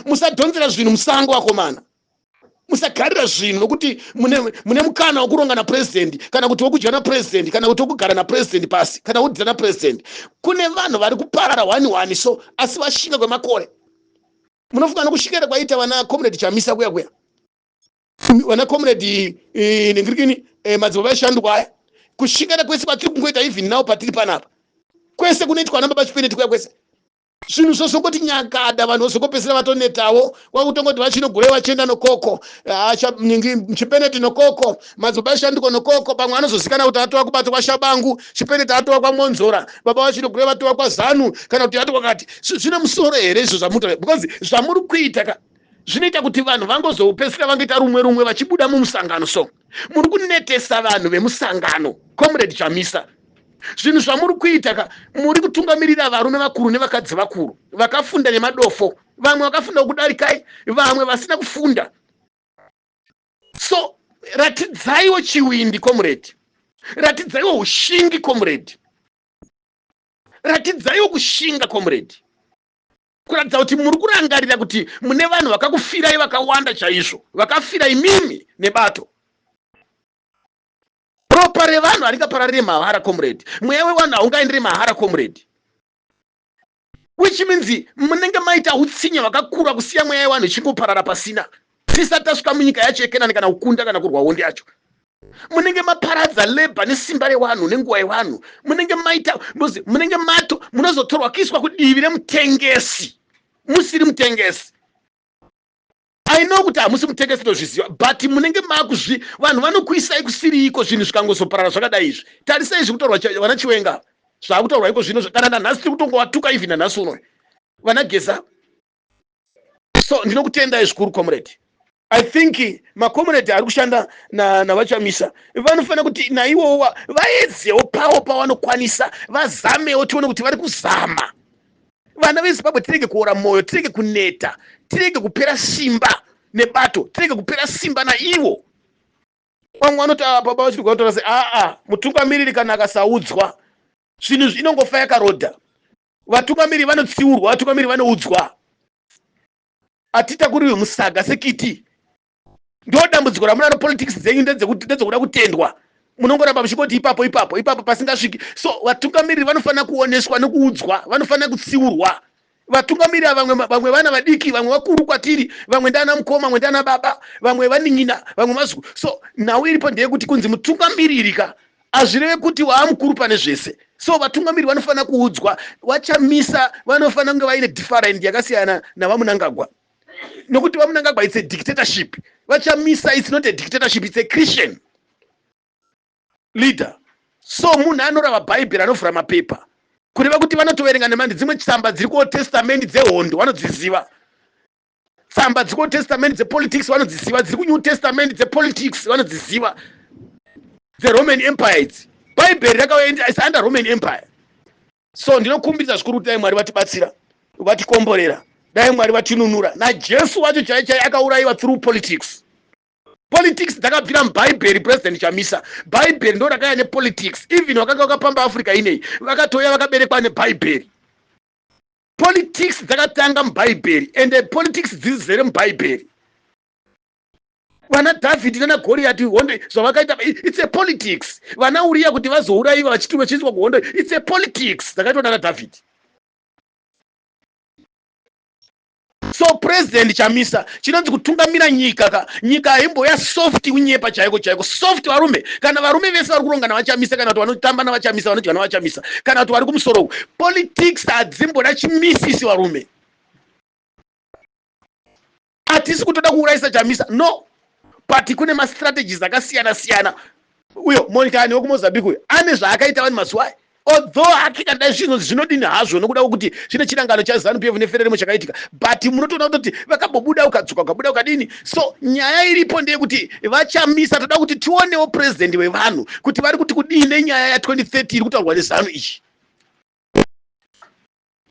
[SPEAKER 1] Musadhonzera zvinhu musango akomana. Musagarira zvinhu nokuti mune, mune mukana wokuronga napurezidendi kana kuti wokudya napurezidendi kana kuti wokugara napurezidendi pasi kana wokudya napurezidendi. Kune vanhu vari kuparara hwani hwani so asi vashinga kwemakore. Munofunga nokushingera kwaita vana Comrade Chamisa kuya kuya, vana Comrade nengirikini madzibaba eshanduko aya, kushingana kwese kwatiri kungoita even now patiri panapa kwese kunoitwa ana baba Chipeneti kuya kwese, zvinhu zvozongoti nyakada, vanhu vozongopedzisira vatonetawo, kwakutongoti vachinogurei vachienda nokoko, Chipeneti nokoko, madzibaba eshanduko nokoko. Pamwe anozozikana kuti atova kubato kwaShabangu, Chipeneti atova kwaMonzora, baba vachinogurei vatova kwaZanu kana kuti atova kwakati. Zvine musoro here izvo zvamuta? Because zvamuri kuita ka zvinoita kuti vanhu vangozopedzisira vangoita rumwe rumwe vachibuda mumusangano. So muri kunetesa vanhu vemusangano, Comrade Chamisa. Zvinhu zvamuri kuita ka, muri kutungamirira varume vakuru nevakadzi vakuru vakafunda nemadofo, vamwe vakafunda kudarikai, vamwe vasina kufunda. So ratidzaiwo chiwindi, comrade. Ratidzaiwo ushingi, comrade. Ratidzaiwo kushinga, comrade, kuratidza kuti muri kurangarira kuti mune vanhu vakakufirai vakawanda chaizvo, vakafira imimi nebato. Ropa revanhu haringapararire mahara, comrade. Mweya wevanhu haungaendere mahara, comrade, which means munenge maita utsinye hwakakura kusiya mweya yevanhu ichingoparara pasina, tisati tasvika munyika yacho yeKenani kana kukunda kana kurwa hondo yacho. Munenge maparadza labour nesimba revanhu nenguva yevanhu. Munenge maita, munenge mato munozotorwa kuiswa kudivi remutengesi musiri mutengesi. I know kuti hamusi mutengesi, tozviziva, but munenge makuzvi vanhu vanokuisai kusiriiko. Zvinhu zvikangozoparara zvakadai izvi, tarisai zviri kutaurwa, vana Chiwenga, zvaakutaurwa iko zvino. Kana nanhasi tiri kutongovatuka, even nanhasi uno vana Geza. So ndinokutendai zvikuru, comrade. I think macomrade ari kushanda navaChamisa vanofanira kuti naiwowo vaedzewo pavo pavanokwanisa, vazamewo, tione kuti vari kuzama. Vana veZimbabwe, tirege kuora mwoyo, tirege kuneta, tirege kupera simba nebato, tirege kupera simba naivo. Vamwe vanoti, ah, baba vachiri kuvatora se aa mutungamiriri kana akasaudzwa zvinhu inongofa yakarodha. Vatungamiriri vanotsiurwa, vatungamiriri vanoudzwa. Hatitakuriwe musaga sekiti. Ndo dambudziko ramunaro. Politics dzenyu ndedzekuda kutendwa. Munongoramba muchingoti ipapo, ipapo, ipapo pasingasviki. So vatungamiriri vanofanira kuoneswa nekuudzwa, vanofanira kutsiurwa vatungamiriri. Vamwe vana vadiki, vamwe vakuru kwatiri, vamwe ndana mukoma, vamwe ndana baba, vamwe vanin'ina, vamwe mazukuru. So nhau iripo ndeyekuti kunzi mutungamiriri ka hazvireve kuti waamukuru pane zvese. So vatungamiriri vanofanira kuudzwa. VaChamisa vanofanira kunge vaine different yakasiyana navaMunangagwa, nokuti vaMunangagwa, it's a dictatorship. VaChamisa, it's not a dictatorship, it's a Christian leader. So munhu anorava Bhaibheri, anovhura mapepa, kureva kuti vanotoverenga nemandi dzimwe tsamba dziri kuOld Testament dzehondo vanodziziva, tsamba dziri kuOld Testament dzepolitics vanodziziva, dziri kuNew Testament dzepolitics vanodziziva, dzeRoman Empire idzi. Bhaibheri rakauya is under Roman Empire. So ndinokumbirisa zvikuru kuti dai Mwari vatibatsira, vatikomborera, dai Mwari vatinunura. NaJesu wacho chai chai akaurayiwa through politics. Politics dzakabvira mubhaibheri, President Chamisa. Bhaibheri ndo rakauya nepolitics. Even vakanga vakapamba Africa inei vakatouya vakaberekwa nebhaibheri. Politics dzakatanga mubhaibheri, and politics dzizere mubhaibheri. Vana Dhavhidhi nana Goriyati, hondo zvavakaita, it's a politics. Vana Uriya kuti vazourayiwa vachitumwa chiiswa kuhondo, it's a politics dzakaitwa nana Dhavhidhi. So President Chamisa, chinonzi kutungamira nyika ka, nyika haimboya soft. Kunyepa chaiko chaiko soft. Varume, kana varume vese vari kuronga navaChamisa, kana kuti vanotamba navaChamisa, vanodya navaChamisa, kana kuti vari kumusoro uku, politics hadzimboda chimisisi. Varume, hatisi kutoda kuurayisa Chamisa, no, but kune mastrategies akasiyana siyana. Uyo Monikani wekuMozambique uyo ane zvaakaita vanhu mazuva aya, although hake kana dai zvinonzi zvinodini hazvo nokuda kwekuti zvine chirangano chaZANU PF neFrelimo chakaitika, but munotoona kutoti vakambobuda, ukadzoka, ukabuda, ukadini. So nyaya iripo ndeyekuti vaChamisa, toda kuti tionewo president wevanhu kuti vari kuti kudii nenyaya ya2030 iri kutaurwa neZANU iyi,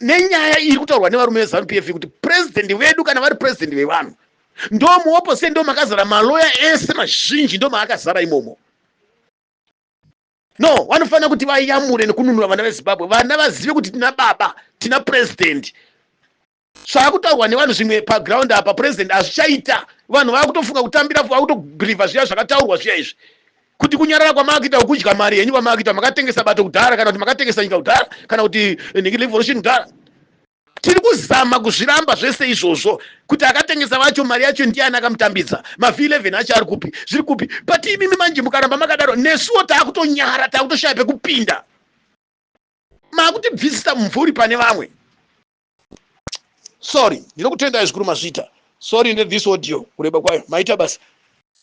[SPEAKER 1] nenyaya iri kutaurwa nevarume veZANU PF, kuti president vedu kana vari president vevanhu, ndo muopposition ndo makazara maloya ese mazhinji, ndo maakazara imomo. No, vanofanira kuti vayamure nekununura vana veZimbabwe. Vana vazive kuti tina baba, tina president. Zvakutaurwa nevanhu zvimwe paground apa, president, hazvichaita. Vanhu vakutofunga kutambira, vakutobhilivha zviya zvakataurwa zviya izvi, kuti kunyarara kwamakuita, kudya mari yenyu kwamakuita, makatengesa bato kudhara, kana kuti makatengesa nyika kudhara, kana kuti nhingi revolution kudhara. Tiri kuzama kuzviramba zvese izvozvo, kuti akatengesa vacho, mari yacho ndiani akamutambidza, maV11 acho ari kupi, zviri kupi? But imimi manje mukaramba makadaro, nesuwo taakutonyara, taakutoshaya pekupinda. Maakutibvisisa mumvuri pane vamwe. Sorry, ndinokutendai zvikuru, mazviita. Sorry nethis audio kureba kwayo. Maita basa,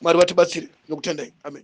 [SPEAKER 1] Mwari vatibatsire. Ndinokutendai, amen.